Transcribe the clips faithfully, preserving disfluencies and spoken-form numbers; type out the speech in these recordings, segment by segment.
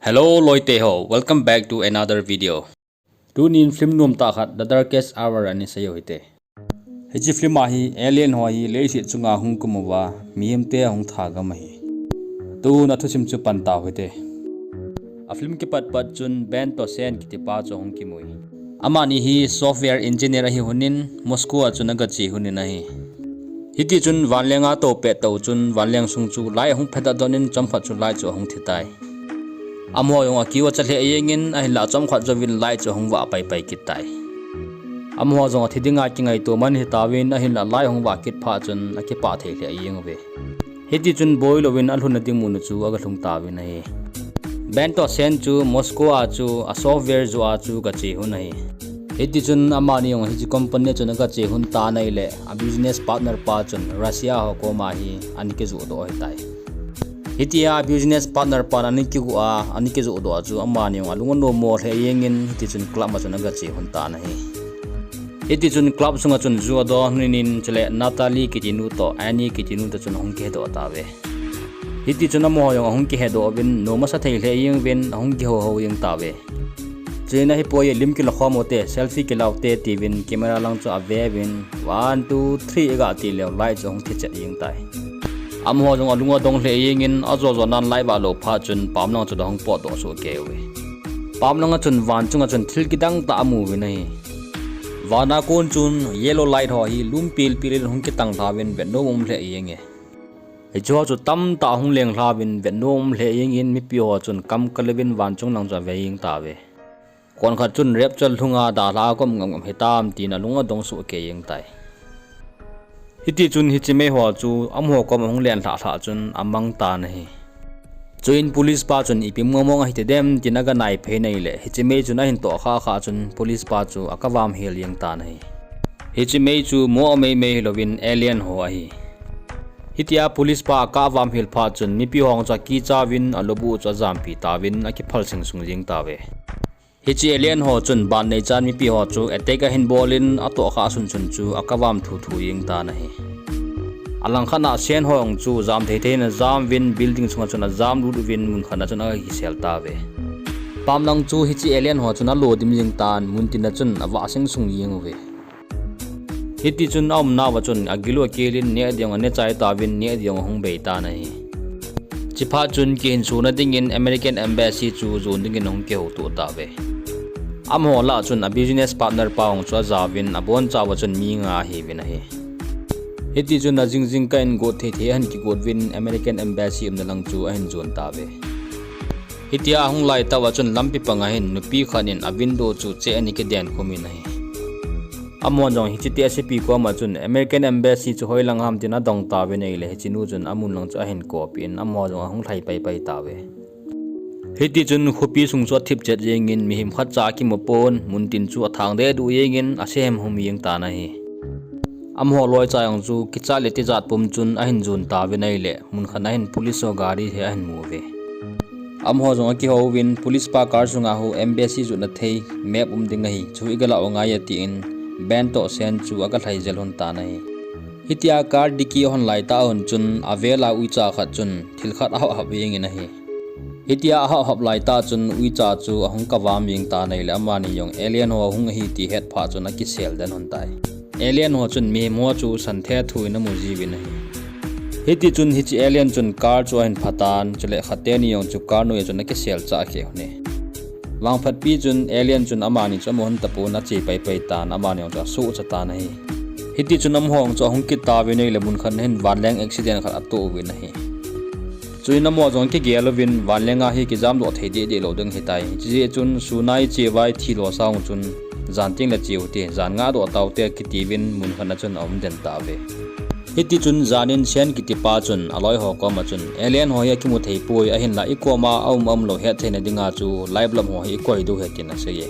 Hello loite ho, welcome back to another video. Tunin film nomtah khat, The Darkest Hour ani seiyu hite. Hiche film a hi alien ho hi leiset chunga hung kum uva, mihemte ahung thagam ahi. Tun athusim chu pan tau hite. A film kipat pat chun Ben toh Sen kitipa chu ahung kimui. Amani hi software engineer ahi hunin, Moscow a chun agache hunin ahi. Hitichun vanlenga atoupet tah u chun vanleng sung chu light ahung phedah donin chomkhat chu light chu ahung thitai. Amaho jong akiu acha lheh jengin ahinlah chomkhat jouvin light chu ahung vah paipai kit tai. Amaho jong athi dinga kingaito man hitauvin ahinlah light ahung vah kit phat chun akipah thei lheh jeng uve. Hitichun boilouvin alhunna ding mun u chu agalhung tauvin ahi. Ben toh Sen chu Moscow a chu a software joh a chu gache hun ahi. Hitichun amani jong hiche company a chun agache hun tan ahile a business partner pa chun Russia ho koma hi ana kijoh doh ahitai. Hitia business partner pan ana kigo a, ana kijoh doh a chu amani jong alung anom mo lheh jengin hitichun club a chun agache hun tan ahi. Hitichun club sunga chun ju adon hunin chule Natalie kitinu toh Annie kitinu toh chun ahung kihedoh tauve. Hitichun amaho jong ahung kihedoh uvin, nom asa thei lheh jeng uvin, ahung kihouhou jeng tauve. Chuin ahipoi e, lim kilakhom ute, selfie kilaute tiuvin camera lang chu aveuvin, one, two, three agati leu light chu ahung thichet jeng tai. Amaho jong alung adong lheh jengin, ajo jo nan light vah lou phat chun pamlang chu ahung potdoh soh kei uve. Pamlanga chun van chunga chun thil kidang tah amu uvin ahi. Vana kon chun yellow light ho hi lum pilpil in ahung kitang lhauvin vetnom um lheh jenge. Hicheho chu tamtah ahung leng lhauvin vetnom um lheh jengin mipi ho chun kam kal uvin van chung lang chu ave jeng tauve. Konkhat chun rapture lhunga dalha a kaum ngam ngam hitam tin alung adong soh kei jeng tai. Hitichun hiche meiho chu amaho kom ahung len lhah lhah chun amang tan ahi. Chuin police pa chun ipi mong mong ahi tadem tin aganai phei in ahile hiche mei chun ahin tohkhah khah chun police pa chu akavam hel jeng tan ahi. Hiche mei chu mo a mei mei hilouvin alien ho ahi. Hitia police pa akavam hel phat chun mipi ho chu akichauvin alobu chu ajampi tauvin akiphal sing sung jeng tauve. Hiche alien ho chun ban neichan mipi ho chu attack ahin bol in atohkhah sun sun chu akavam thu thu jeng tan ahi. Alangkhat a Sen ho jong chu jam thei thei in ajam uvin building chunga chun ajam lut uvin munkhat a chun akisel tauve. Pamlang chu hiche alien ho chun alo dim jeng tan muntin a chun avah sing sung jeng uve. Hitichun aumnauva chun agil u akel in neh ding aneh chai tauvin neh ding ahung bei tan ahi. Chuphat chun kihinsona dingin American Embassy chu jon dingin ahung kihouto tauve. Amaho lah chun a business partner pa jong chu ajauvin abonchauva chun mi nga ahiuvin ahi. Hitichun ajing jingkah in got thei thei ahin kigot uvin American Embassy umna lang chu ahin jon tauve. Hitia ahung laitah uva chun lampi panga hin nupi khat in a window chu cheh ana kiden khum in ahi. Amahon jong hiche tehsepi koma chun American Embassy chu hoilang ham tin adong tauvin ahile hichenu chun amun lang chu ahin kopin amaho jong ahung lhai paipai tauve. Hitichun khopi sung chu athip chet jengin mihem khatcha akimu pon muntin chu athang dehduh jengin asehem hum jeng tan ahi. Amaho loicha jong chu kichat le tijat pum chun ahin jon tauvin ahile munkhat ahin police ho gari hi ahin mu uve. Amaho jong akihouvin police pa car sunga hou embassy jotna thei map um ding ahi chu igalah u ngai atin Ben toh Sen chu agalhai jel lhon tan ahi. Hitia car dicky ahon laitah un chun avela uicha khat chun thil khat ahop hop jengin ahi. Hitia ahop hop laitah chun uicha chu ahung kavam jeng tan ahile amani jong alien ho ahung ahi ti het phat chun akisel den lhon tai. Alien ho chun mihem ho chu santhe thu in amu jiuvin ahi. Hitichun hiche alien chun car chu ahin phatan chule khat teni jong chu car noiya chun akisel chah khe lhon e. Vangphatpi chun alien chun amani chu amu lhon tapon ache paipai tan amani jong chu asuhcha tan ahi. Hitichun amaho jong chu ahung kit tauvin ahile munkhat a hin vanleng accident khat atoh uvin ahi. Chuin amaho jong kigel uvin vanlenga hi kijamdoh thei dehdeh lou ding ahitai. Chujeh chun sun a iche uva ithi losah u chun jan tengle che ute, jan nga doh taute kitiuvin munkhat a chun aum den tauve. Hitichun janin Sen kitipa chun aloiho koma chun alien ho hi akimu theipoi ahinla ikoma aum aumlou hettheina dinga chu live lam ho hi ikoi diu ahi tin aseiye.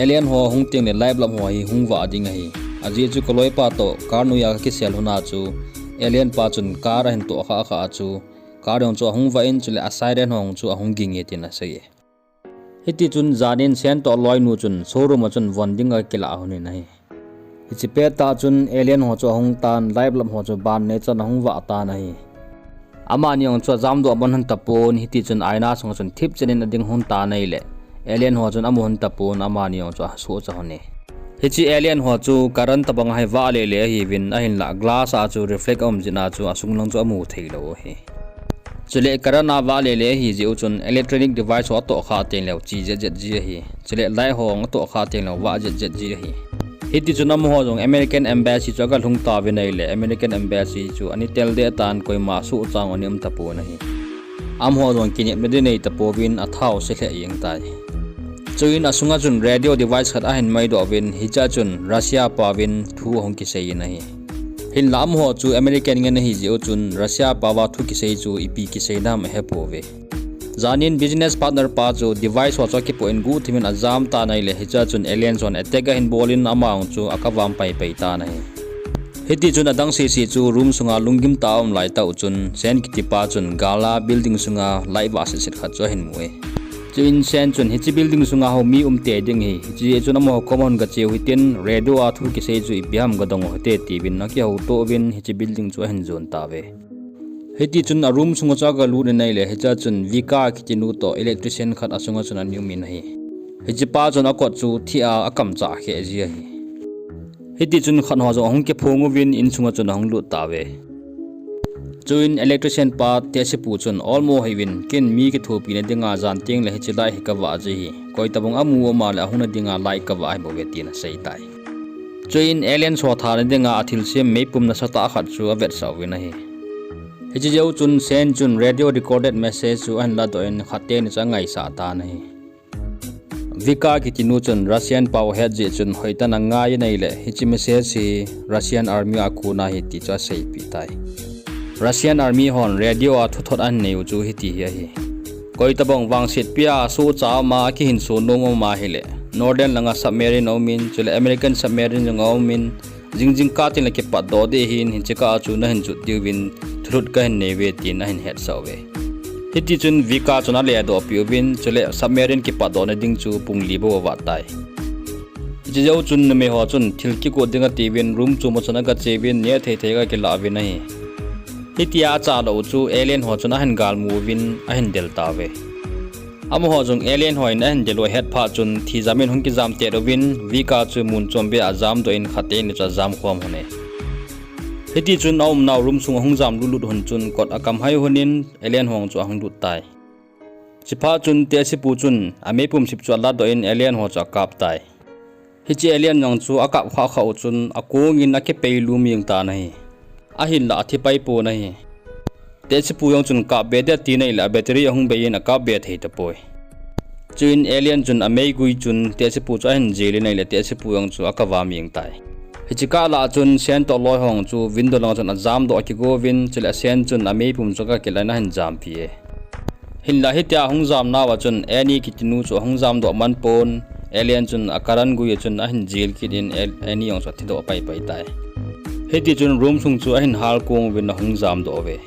Alien ho ahung tengle live lam ho hi hung vah ding ahi. Ajeh chu kaloipa toh car noiya kakisel lhona chu alien pa chun car ahin tohkhah khah a chu car jong chu ahung vah in chule a siren ho jong chu ahung ging e tin aseiye. Hitichun janin Sen toh aloinu chun showroom a chun von dinga akilah lhonin ahi. Hiche pettah chun alien ho chu ahung tan live lam ho chu ban neichan ahung vah tan ahi. Amani jong chu ajamdoh man hon tapon, hiti chun aina sunga chun thipchen in ading hon tan ahile, alien ho chun amu hon tapon, amani jong chu asuhcha hon e. Hiche alien ho chu current tobang a hi vah lele ahiuvin, ahinlah glass a chu reflect aum jeh a chu asunglang chu amu theilou ahi. Chule current a vah lele ahi jeh u chun electronic device ho atohkhah teng leu chi jetjet ji ahi. Chule light ho atohkhah teng leu vah jetjet ji ahi. Hiti chun amaho jong American Embassy chu aga lhung tauvin ahile, American Embassy chu ana tel deh tan, koima suhcha jong ana um tapon ahi. Amaho jong kinepna ding nei tapouvin athau se lheh jeng tai. Chuin asunga chun radio device khat ahin maidoh uvin, hichea chun Russia paovin thu ahung kisei in ahi. Hinlah amaho chu American ngen ahi jeh u chun Russia paova thu kisei chu ipi kisei nam ahepouve. Janin business partner pa chu device ho chu akipoh in guhthim in ajam tan ahile, hichea chun alien hon attack ahin bol in ama jong chu akavam paipai tan ahi. Hiti chun adang sese chu room sunga lunggim tah a aum lai tah u chun Sen kitipa chun gal a building sunga light vah setset khat chu ahin mu e. Chuin Sen chun hiche building sunga ho mi um tei ding ahi, hiche jeh chun amaho koma hon gache u hitin radio a thu kisei chu ipi ham gadong u hite tiuvin akihouto uvin hiche building chu ahin jon tauve. Hiti chun a room sunga chu agalut in ahile, hichea chun Vika kitinu toh electrician khat asunga chun ana um in ahi. Hichepa chun akot chu thih a akamchah kheh ji ahi. Hiti chun khat ho jong ahung kiphong uvin insunga chun ahung lut tauve. Chuin electrician pa tehsepu chun, olmo hih uvin, ken mi kithopina dinga jan tengle hiche light hi kavah ji ahi. Koi tobang amu um a le ahungna dinga light kavah ahibouve, tin asei tai. Chuin alien ho thana dinga athilsem meipum nasatah khat chu avetsah uvin ahi. Hiche jou chun Sen chun radio recorded message chu ahin ladoh in khat teni chu angaisah tan ahi. Vika kitinu chun Russian pao ahet jeh chun hoitah in angai in ahile, hiche message hi Russian Army a kona ahi ti chu aseipeh tai. Russian Army hon radio a thuthot ahin nei u chu hiti hi ahi. Koi tobang vangsetpi a sohcha um a, akihinso nom um ahile, Northern langa submarine aumin, chule American submarine jong aumin, jingjing kah tengle kipatdoh ding ahin, hiche kah a chu nahin jot diuvin thulhut kahin nei uve, tin ahin hetsah uve. Hiti chun Vika chun aledohpeh uvin, chule submarine kipatdohna ding chu pung li bou avat tai. Hiche jou chun numei ho chun thil kigot ding atiuvin room chom a chun agache uvin nehthei thei agakilah uvin ahi. Hitia achah lou u chu alien ho chun ahin galmu uvin ahin del tauve. Amaho jong alien hon ahin del u ahet phat chun thijam in hung kijam tet uvin, Vika chu mun chombeh a ajamdoh in khat teni chu ajamkhom lhon e. Hiti chun aumnau room sung ahung jam lutlut lhon chun kot akam hai lhon in alien ho chu ahung lut tai. Chuphat chun tehsepu chun ameipum sip chu aladoh in alien ho chu akap tai. Hiche alien jong chu akap khah khah u chun akong in akipei lum jeng tan ahi. Ahinlah athi pai pon ahi. Tehsepu jong chun kapbe ding atin ahile a battery ahung bei in akapbe thei tapoi. Chuin alien chun ameigui chun tehsepu chu ahin jel in ahile tehsepu jong chu akavam jeng tai. Hiche kah lah a chun Sen toh aloi ho chu window langa chun ajamdoh akigo uvin, chule Sen chun ameipum chu agakilah in ahin jampi e. Hinlah hitia ahung jamnauva chun Annie kitinu chu ahung jamdoh man pon, alien chun a current gui a chun ahin jel kit in Annie jong chu athidoh paipai tai. Hiti chun room sung chu ahin halkong uvin ahung jamdoh uve.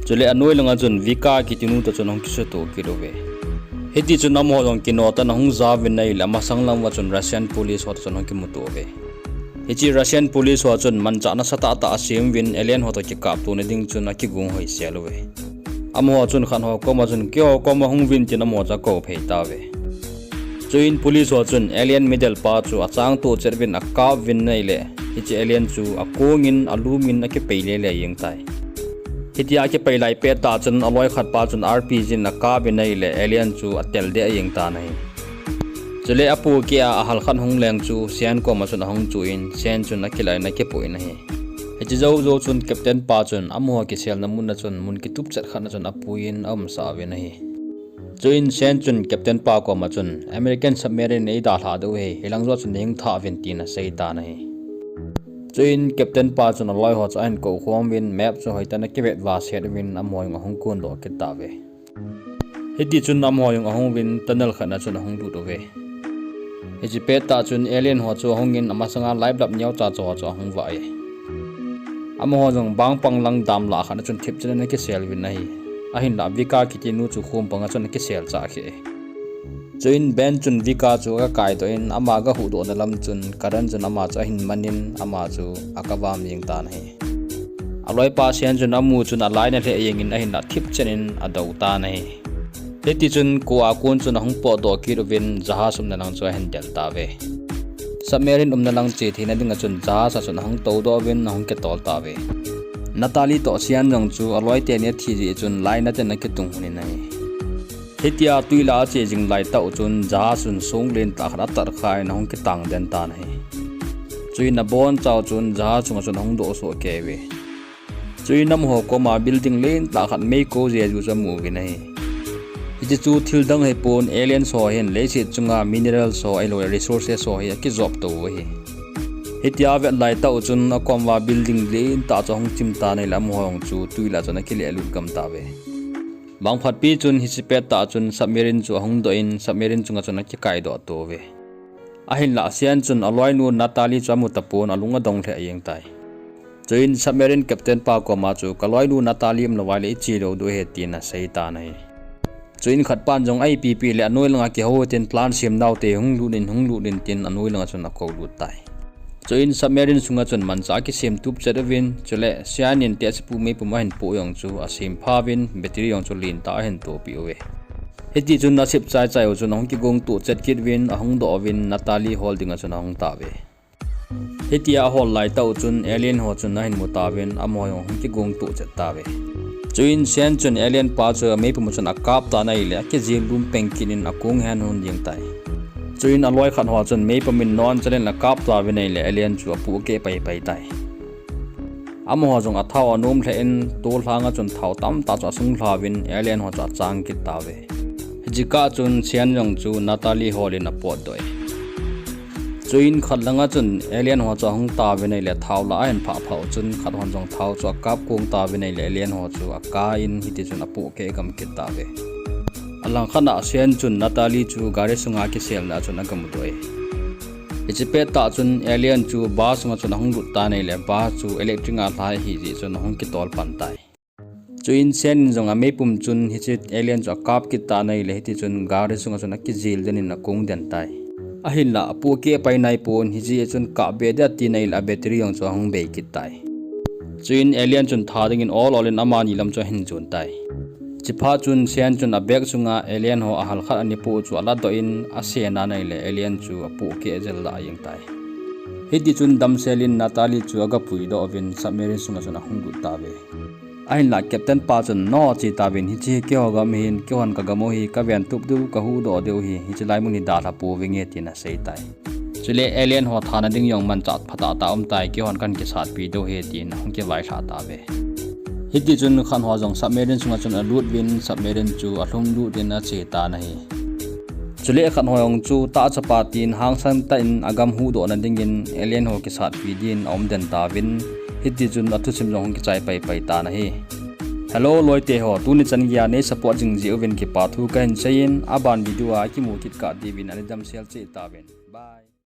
Chule anoi langa chun Vika kitinu toh chun ahung kisuto kit uve. Hiti chun amaho jong kinoh tah in ahung ja uvin ahile amasang lam uva chun Russian police ho toh chun ahung kimuto uve. Hiche Russian police ho chun manchah nasatah tah asem uvin alien ho toh kikaptona ding chun akigong hoisel uve. Amaho chun khat ho koma chun keiho koma hung uvin tin amaho chu akou phei tauve. Chuin police ho chun alien middle pa chu achangtoh chet uvin akap uvin ahile, hiche alien chu akong in alum in akipei lele jeng tai. Hitia akipei lai pettah chun aloi khat pa chun R P G in akap in ahile alien chu atel deh jeng tan ahi. Chule apohkeh a ahal khat hung leng chu Sen koma chun ahung chuh in Sen chun akilah in akipoh in ahi. Hiche jou jou chun captain pa chun amaho kiselna mun a chun mun kitup chet khat na chun apuiyin aumsah uvin ahi. Chuin Sen chun captain pa koma chun American submarine eidalhah diu ahi, hilang joh chun nahing thah uvin tin asei tan ahi. Chuin captain pa chun aloi ho chu ahin koukhom uvin map chu hoitah in akivet vaset uvin amaho jong ahung kondoh kit tauve. Hiti chun amaho jong ahung uvin tunnel khat na chun ahung lut uve. Hiche pettah chun alien ho chu ahung in amasanga light bulb neocha cha ho chu ahung vah e. Amaho jong bangpang lang damlah khat na chun thipchen in akisel uvin ahi. Ahinlah Vika kitinu chu khum panga chun akisel chah kheh e. Chuin Ben chun Vika chu agakaidoh in ama agahuhdohna lam chun current chun ama chu ahin man in ama chu akavam jeng tan ahi. Aloipa Sian chun amu chun alai na lheh jengin ahinlah thip chen in adou tan ahi. Hiti chun kua kon chun ahung potdoh kit uvin jahaz umna lang chu ahin del tauve. Submarine umna lang che theina dinga chun jahaz a chun ahung toudoh uvin ahung kitol tauve. Natalie toh Sian jong chu aloi teni athi jeh chun lainat in akitung lhonin ahi. Hitia twi lah a ache jing laitah u chun jahaz chun song lentah khat atat khan ahung kitang den tan ahi. Chuin abonchauva chun jahaz chunga chun ahung doh soh kei uve. Chuin amaho koma building lentah khat mei kou jeju chu amu uvin ahi. Hiche chu thil dang ahipon, aliens ho hin leiset chunga minerals ho ahilou le resources ho hi akijop tou u ahi. Hitia avet laitah u chun akom uva building lentah chu ahung chim tan ahile amaho jong chu twi lah chun akilehlut gam tauve. Bangphat pi chun hiche pettah chun submarine chu ahung doh in submarine chunga chun akikaidoh to uve. Ahinlah Sian chun aloinu Natalie chu amu tapon alung adong lheh jeng tai. Chuin submarine captain pa koma chu kaloinu Natalie umlou vaile iche lou diu ahi tin asei tan ahi. Chuin khatpan jong a ipi ipi le anoi langa kihou tin plan sem naute hung lut in hung lut in tin anoi langa chun akou lut tai. Chuin submarine sunga chun manchah akisem tup chet uvin, chule Sian in tehsepu meipum ahin poh jong chu asem pha uvin, battery jong chu lentah ahin tohpeh uve. Hiti chun asep chaichai u chun ahung kigong toh chet kit uvin, ahung doh uvin, Natalie hol dinga chun ahung tauve. Hitia ahol laitah u chun alien ho chun ahin mu tauvin, amaho jong ahung kigong toh chet tauve. Chuin Sian chun alien pa chu meipum u chun akap tan ahile akijil lum peng kit in akong hen hon jeng tai. Chuin aloi khat ho chun meipum in non chalin akap tauvin ahile alien chu apohkeh paipai tai. Amaho jong athao anom lheh in tolhanga chun thao tamtah chu asung lhauvin alien ho chu achang kit tauve. Hiche kah chun Sian jong chu Natalie holin apotdoh e. Chuin khat langa chun alien ho chu ahung tauvin ahile thao lah ahin phah phah u chun khat hon jong thao chu akap kong tauvin ahile alien ho chu akai in hiti chun apohkeh gam kit tauve. Alangkhat a Sian chun Natalie chu gari sunga kiselna a chun agamudoh e. Hiche pettah chun alien chu bus sunga chun ahung lut tan ahile bus chu electric a lhai ahijeh chun ahung kitol pan tai. Chuin Sian in jong ameipum chun hiche alien chu akap kit tan ahile hiti chun gari sunga chun akijil den in akong den tai. Ahinlah apohkeh pai naipon hijeh chun kap be ding ati nahile abattery jong chu ahung bei kit tai. Chuin alien chun tha dingin ol ol in amani lam chu ahin jon tai. Chuphat chun Sian chun abag sunga alien ho ahal khat anipoh chu aladoh in asen nan ahile alien chu apohkeh jel lah jeng tai. Hiti chun damsel in Natalie chu agapuidoh uvin submarine sunga chun ahung lut tauve. Ahinlah captain pa chun no che tauvin hiche hi keiho gam ahin keihon kagam u hi kaventup diu kahuhdoh diu hi hiche lai mun hi dalha pouvinge tin asei tai. Chule alien ho thana ding jong manchah phatah tah aum tai, keihon kahin kisatpi diu ahi tin ahung kivailhah tauve. Hiti chun khat ho jong submarine sunga chun alut uvin submarine chu alhum lut in ache tan ahi. Chule khat ho jong chu tahchapa tin hangsan tah in agam huhdohna dingin alien ho kisatpi din aum den tauvin, hiti chun athusim jong hung kichai paipai tan ahi. Hello loite ho, tuni chan geiya nei support jing jeh uvin kipa thu kahin seiyin, aban video a kimu kit kah diuvin ana damsel cheh tauvin. Bye.